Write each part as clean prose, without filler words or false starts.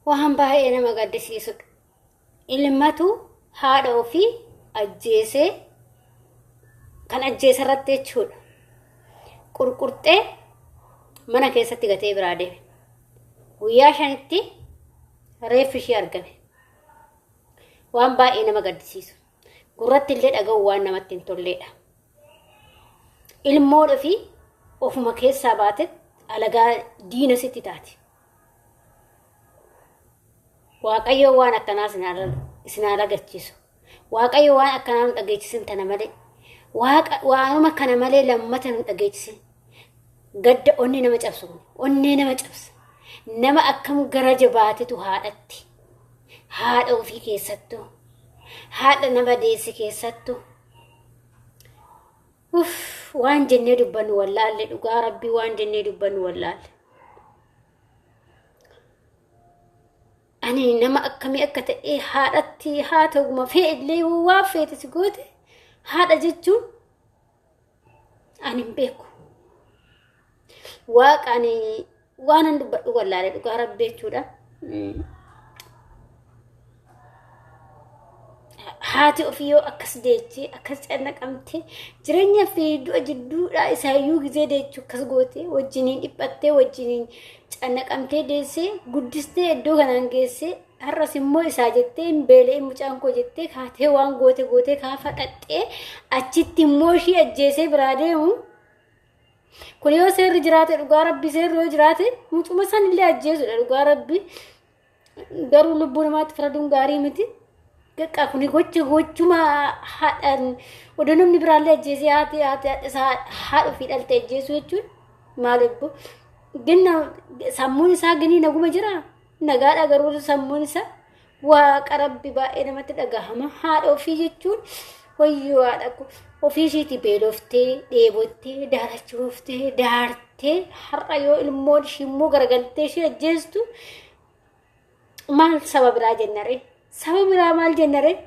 Waan baay'ee nama gaddisiisudha. Ilmatu haadha ofii ajjeesee kan ajjeese irratti jechuudha. Qurqurxee mana keessatti gatee biraa deeme. Guyyaa shanitti reeffi ishee argame. Waan baay'ee nama gaddisiisu. Gurratti illee dhaga'u waan namatti hin tolleedha. Ilmoon ofii ofuma keessaa baate alagaa diina sitti taati. Waaqayyo waan akkanaa isin haa argachiisu. Waaqayyo waan akkanaa nu dhageechisin tana malee. Waaqa waanuma kana malee lammata nu dhageechisin. Gadda onnee nama cabsu kun onnee nama cabsa. Nama akkam gara jabaatetu haadhatti. Haadha ofii keessattuu. Haadha nama deesse keessattuu. Uff waan jennee dubbannu wallaalle dhugaa rabbii waan jennee dubbannu wallaalle. Ani nama akkamii akka ta'e haadhatti haa ta'uma fe'ellee waan feete si goote haadha jechuun ani hin beeku. Waaqa ani waanan dubbadhu wallaale dhugaa rabbi jechuudha. Haati ofii yoo akkas deechee akkas cannaqamtee jireenya fi du'a jidduudhaa isaayyuu gizee deechu akkas gootee wajjiniin dhiphattee wajjiniin cannaqamtee deessee guddistee iddoo kanaan geessee har'as immoo isaa jettee hin beela'in mucaan koo jettee kaatee waan goote gootee kaafa dhaqxee achitti immoo ishii ajjeesee biraa deemu. Kun yoo seerri jiraate dhugaa rabbi seerri yoo jiraate mucuma san illee ajjeesudha dhugaa rabbi. Garuu lubbuu namaatti faraduun gaarii miti. Gaqqaa kuni gocha gochuma haadhaan odoo namni biraallee ajjeesee haati haati haadha isaa haadha ofii dhalte ajjeesuu jechuun maal ebbo. Ganna sammuun isaa ganii naguma jira. Nagaadha garuu sammuun isaa waaqa rabbi baay'ee namatti dhagahama. Haadha ofii jechuun wayyoo haadha koo ofii ishiitii beeloftee dheebottee daalachooftee daartee har'a yoo ilmoon ishii immoo garagaltee ishee ajjeestu maal saba biraa jennaree? Saba biraa maal jennaree?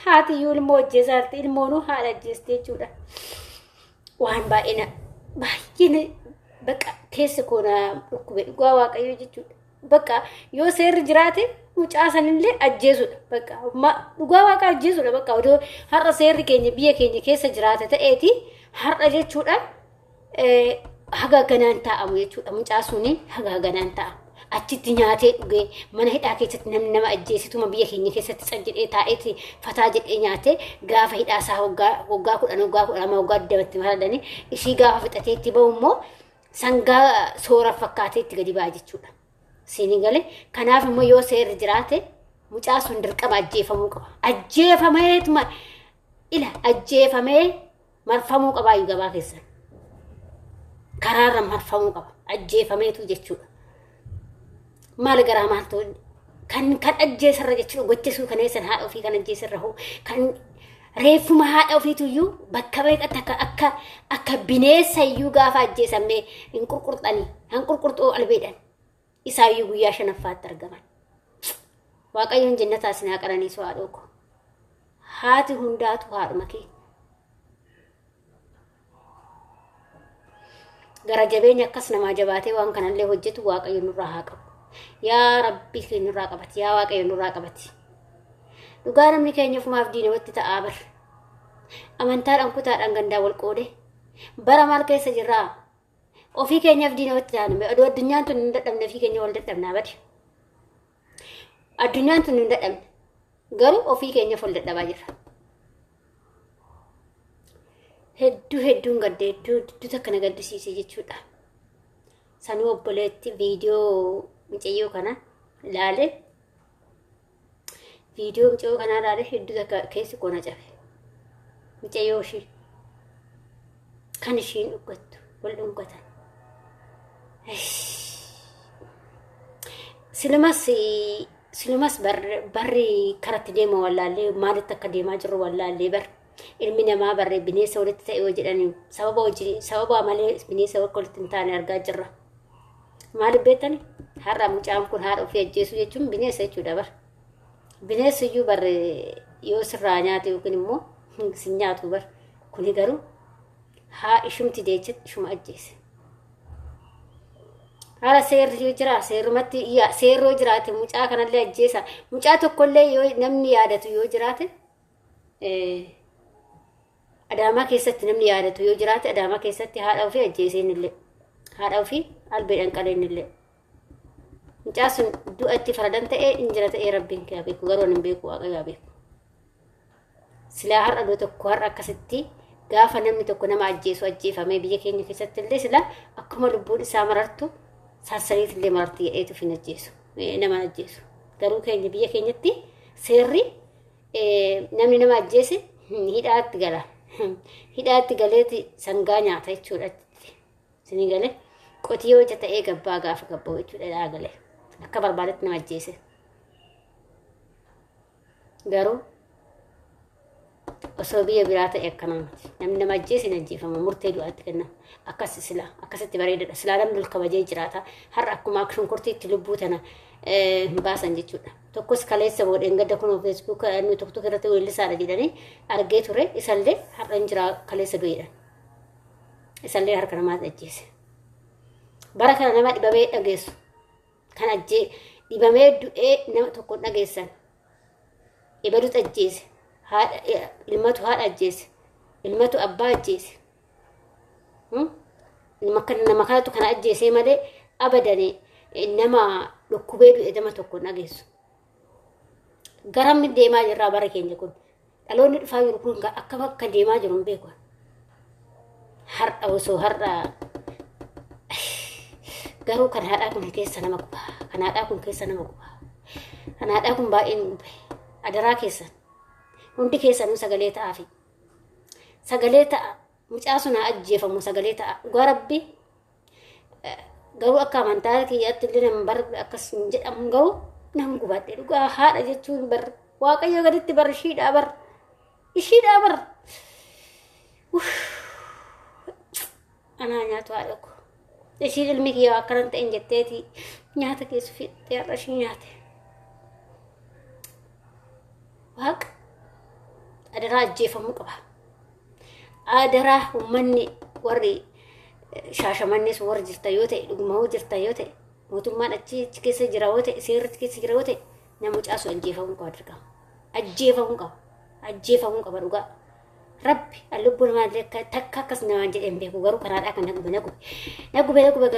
Haati iyyuu ilmoo ajjeesaarti ilmoonuu haadha ajjeeste jechuudha. Waan baay'ee na baay'ee na bakka keessa koo na dhukkube dhugaa waaqayyoo jechuudha. Bakka yoo seerri jiraate mucaa sanillee ajjeesudha. Bakka dhugaa waaqa ajjeesudha. Bakka odoo har'a seerri keenya biyya keenya keessa jiraate ta'eeti har'a jechuudha haga ganaan taa'amu jechuudha. Mucaa suni haga ganaan taa'amu. Achitti nyaatee dhugee mana hidhaa keessatti namni nama ajjeesituma biyya keenya keessatti tsan jedhee taa'eeti fataa jedhee nyaatee gaafa hidhaa isaa waggaa waggaa 10 waggaa 12 waggaa 20tti faradanii ishii gaafa fixatee itti ba'u immoo sangaa soora fakkaatee itti gadi ba'a jechuudha. Siinii galee kanaaf immoo yoo seerri jiraate mucaa sun dirqama ajjeefamuu qaba. Ajjeefameetuma ila ajjeefamee marfamuu qabaayyuu gabaa keessan. Karaarra marfamuu qaba. Ajjeefameetu jechuudha. Maal garaa maaltu kan kan ajjeesarra jechuudha gochisuu kan eessan haadha ofii kan ajjeesarra hoo kan reeffuma haadha ofiitu iyyuu bakka meeqatti akka akka akka bineessa iyyuu gaafa ajjeesamee hin qurqurxanii hin qurqurxuu albeedhan isaayyuu guyyaa shanaffaatti argaman. Waaqayyoon jennataa isin haa qananiisu haadhoo koo. Haati hundaatu haadhuma keenya. Gara jabeenya akkas namaa jabaatee waan kanallee hojjetu Waaqayyo nurraa haa qabu. Yaa Rabbi keenya nurraa qabati. Yaa Waaqayyo nurraa qabati. Dhugaa namni keenya ofumaaf diina walitti ta'aa bar. Amantaadhaan kutaadhaan gandaa wal qoode. Bara maal keessa jirraa? Ofii keenyaaf diina walitti taane oduu addunyaan tun hin dadhabne ofii keenya wal dadhabnaa bade. Addunyaan tun hin dadhabne. Garuu ofii keenyaaf wal dadhabaa jirra. Hedduu hedduun gadde hedduu hedduu takka na gaddisiise jechuudha. Sanuu obboleetti viidiyoo mucayyoo kana ilaale viidiyoo mucayyoo kanaa ilaale hedduu takka keessi koo na cabe. Mucayyoo ishii kan ishiin dhuggattu wal dhungatan. Silumas silumas barri karatti deema wallaallee maalitti akka deemaa jirru wallaallee bar ilmi namaa barree bineensa walitti ta'e yoo jedhanii sababa hojii sababa malee bineensa akka walitti hin taane argaa jirra. Maaliif beektani? Har'a mucaan kun haadha ofii ajjeesuu jechuun bineensa jechuudha bar. Bineensi iyyuu barre yoo sirraa nyaate yookiin immoo sin nyaatu bar. Kuni garuu haa ishumti deechetti ishuma ajjeese. Haala seerri yoo jira seerumatti seerroo jiraate mucaa kanallee ajjeesa. Mucaa tokkollee yoo namni yaadatu yoo jiraate, Adaamaa keessatti namni yaadatu yoo jiraate, Adaamaa keessatti haadha ofii ajjeeseen illee, haadha ofii albeedhaan qaleen illee. Mucaa sun du'a itti faradan ta'ee injira ta'ee rabbiin kee beeku, garuu hin beeku, waaqayyo beeku. Silaa har'a iddoo tokko har'a akkasitti gaafa namni tokko nama ajjeesu ajjeefamee biyya keenya keessatti illee, silaa akkuma lubbuun isaa marartu saassaniit illee mararti jedheetu hin ajjeesu, nama ajjeesu. Garuu keenya biyya keenyatti seerri namni nama ajjeese hidhaatti gala. Hidhaatti galeeti sangaa nyaata jechuudha. Isinii galee qotiyoo ija ta'ee gabbaa gaafa gabba'u jechuudha, hidhaa galee akka barbaadetti nama ajjeese. Garuu osoo biyya biraa ta'e akkanaa miti. Namni nama ajjeese hin ajjeefama, murtee du'aatti kennama. Akkas silaa akkasitti bareedaadha. Silaa namni ol kabajee jiraata. Har'a akkuma shunkurtiitti lubbuu tana hin baasan jechuudha. Tokkos kaleessa boodheen gadda kun Facebook inni tokko tokko irratti weellisaadha jedhanii argee ture. Isallee har'a hin jira, kaleessa du'eedha. Isallee harka namaatti ajjeese. Bara kana nama dhibamee dhageessu. Kan ajjee dhibamee du'ee nama tokko dhageessan. Ebalutu ajjeese. Haadha ilmatu haadha ajjeese. Ilmatu abbaa ajjeese. Nama kanatu kana ajjeesee malee abadanii nama dhukkubee du'e nama tokko dhageessu. Garamni deemaa jirraa bara keenya kun? Dhaloonni dhufaa jiru kun akka bakka deemaa jiru hin beeku. Har'a osoo har'a garuu kan haadhaa kun keessa nama guba. Kan haadhaa kun keessa nama guba. Kan haadhaa kun baay'een gube. Adaraa keessan. Hundi keessanuu sagalee ta'aafi. Sagalee ta'a. Mucaa sun haa ajjeefamu, sagalee ta'a. Dhugaa rabbi garuu akka amantaa kiyyaatti illee nama bar akkas hin jedhamu, garuu nan gubadhe dhugaa. Haadha jechuun bar waaqayyo gaditti bar ishiidhaa bar ishiidhaa bar. Anaa nyaatu haadha koo. Ishiin ilmi kiyyaa akkanan ta'in jetteeti nyaata keessa fixxee har'a ishii nyaate. Waaqa, adaraa ajjeefamuu qaba. Adaraa uummanni warri Shaashamannees warri jirta yoo ta'e, dhuguma hoo jirta yoo ta'e, mootummaan achi achi keessa jira yoo ta'e, seerri achi keessa jira yoo ta'e, nama mucaa sun ajjeefamuu qaba dirqama. Ajjeefamuu qaba. Ajjeefamuu qaba dhugaa. Rabbi lubbuu namaa illee takka akkas namaan jedhee hin beeku, garuu kanaadhaa kan na gube, na gube. Na gube, na gube.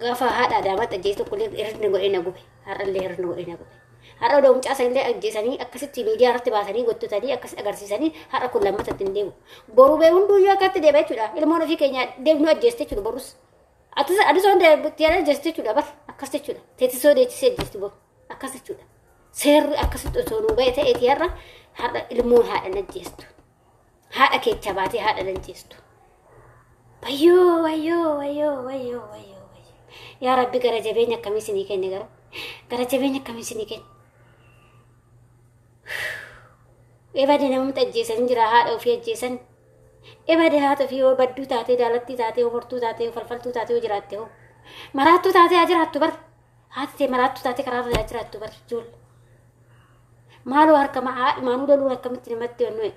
Gaafa haadha Adaamaatti ajjeese tokko illee hir'ina godhee na gube. Har'a illee hir'ina godhee na gube. Har'a odoo mucaa sanillee ajjeesanii akkasitti miidiyaa irratti baasanii gottotanii akkas agarsiisanii, har'a kun lammatatti hin deemu. Boru bee hunduyyuu akkatti deema jechuudha. Ilmoon ofii keenya deemnu ajjeeste jechuudha borus. Atis adisoo deemtee ajjeeste jechuudha bar akkas jechuudha. Teetisoo deechisee ajjeesti boru akkas jechuudha. Seerri akkasitti osoo nuu ba'e ta'eeti har'a ilmoon haadha hin ajjeestu. Haadha keecha baatee haadha hin ajjeestu. Wayyoo, wayyoo, wayyoo, wayyoo, wayyoo, wayyoo. Yaa Rabbi, gara jabeenya akkamii isinii kenne garuu? Gara jabeenya akkamii isinii kenne? Ebade namni ajjeesan jira, haadha ofii ajjeesan. Ebade haadha ofii yoo badduu taatee, daalattii taatee, yoo hortuu taatee, yoo falfaltuu taatee yoo jiraatte hoo. Maraattuu taatee haa jiraattu bar. Haati ta'e maraattuu taatee karaarra haa jiraattu bar ijoollee. Maaloo harka maanuu loluun akkamitti namatti onnu'e?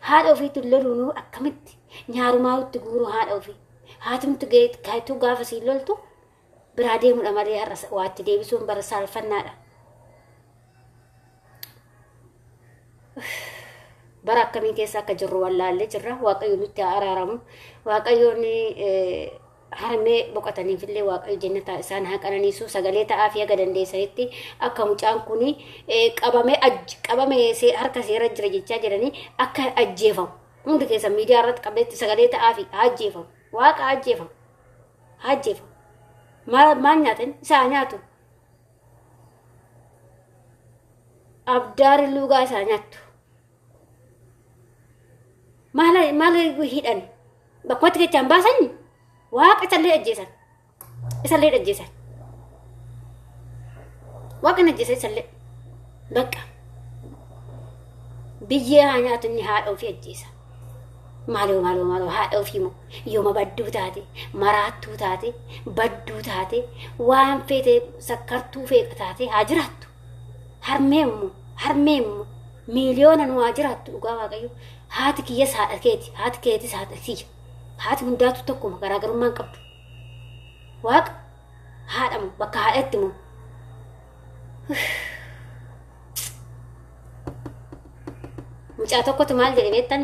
Haadha ofiitti loluun akkamitti nyaarumaatti guuruu haadha ofii? Haatumtu gaatuu gaafa siin loltu biraa deemudha malee har'a waatti deebisuun bara saalfannaadha. Bara akkamii keessa akka jirru wallaallee jirra. Waaqayyo nutti haa araaramu. Waaqayyoon harmee boqotaniifillee Waaqayyo jannata isaan haa qananiisu. Sagalee ta'aa fi haga dandeessanitti akka mucaan kun qabamee qabamee harka seera jira jechaa jiranii akka ajjeefamu. Hundi keessa miidiyaa irratti qabdeetti sagalee ta'aa fi haa ajjeefamu. Waaqa, haa ajjeefamu. Haa ajjeefamu. Maal maal nyaatan? Isaa haa nyaatu. Abdaari lugaa isaa nyaattu. Maal maal hidhan? Bakkooti kechaan baasan waaqa isallee ajjeesan. Isallee ajjeesan. Waaqa hin ajjeesan isallee. Bakka. Biyyee haa nyaatu inni haadha ofii ajjeesa. Maaloo, maaloo, maaloo, haadha ofii moo yooma badduu taate, maraattuu taate, badduu taate, waan feete sakkartuu feeqa taate haa jiraattu. Harmee immoo, harmee immoo miiliyoona nu haa jiraattu dhugaa waaqayyo. Haati kiyyas haadha keeti, haati keetis haadha kiyya. Haati hundaatu tokkuma, garaagarummaa hin qabdu. Waaqa haadha moo bakka haadhatti moo. Mucaa tokkotu maal jedhe beektan?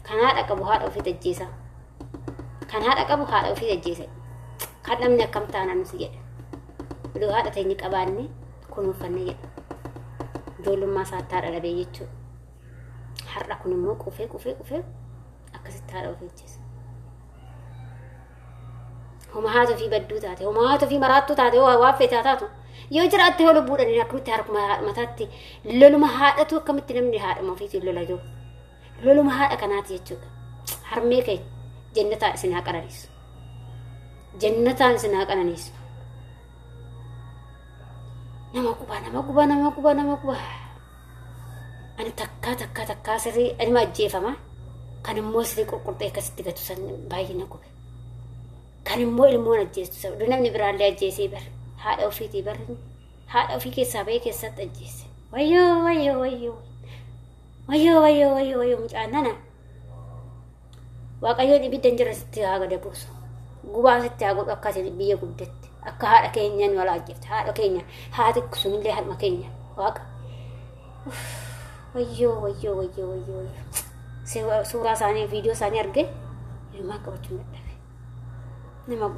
Kan haadha qabu haadha ofii ajjeesa. Kan haadha qabu haadha ofii ajjeesa. Kan dhabne akkam taana nuti jedhe. Odoo haadha teenya qabaanne kunuunfanne jedhe. Ijoollummaa isaatti haadha dhabee jechuudha. Har'a kun immoo qufee qufee qufee akkasitti haadha ofii ajjeesa. Homa haata ofii badduu taate, homa haata ofii maraattuu taate, hoo waan feetaa taatu. Yoo jiraatte hoo lubbuudhaan akkamitti harkuma mataatti loluma haadhatu akkamitti namni haadhuma ofiitiin lola jiru. Loluma haadha kanaati jechuudha. Harmee kee jannataan isin haa qananiisu. Jannataan isin haa qananiisu. Nama guba, nama guba, nama guba, nama guba. Ani takkaa takkaa takkaa sirrii anima ajjeefama. Kan immoo sirrii qurqurxee akkasitti gatu san baay'ee na gube. Kan immoo ilmoon ajjeestu san namni biraallee ajjeesee bar haadha ofiitii bar haadha ofii keessaa bahee keessatti ajjeese. Wayyoo wayyoo wayyoo wayyoo wayyoo wayyoo wayyoo mucaan nana. Waaqayyoon ibidda hin jirre sitti haa gada buusu. Gubaa sitti haa godhu akka isin biyya gubdetti. Akka haadha keenyaan wal ajjeefte. Haadha keenya haati sunillee haadhuma keenya. Waaqa. Wayyoo wayyoo wayyoo wayyoo wayyoo. Suuraa isaanii viidiyoo isaanii argee ilmaan qabachuu dadhabe. Nama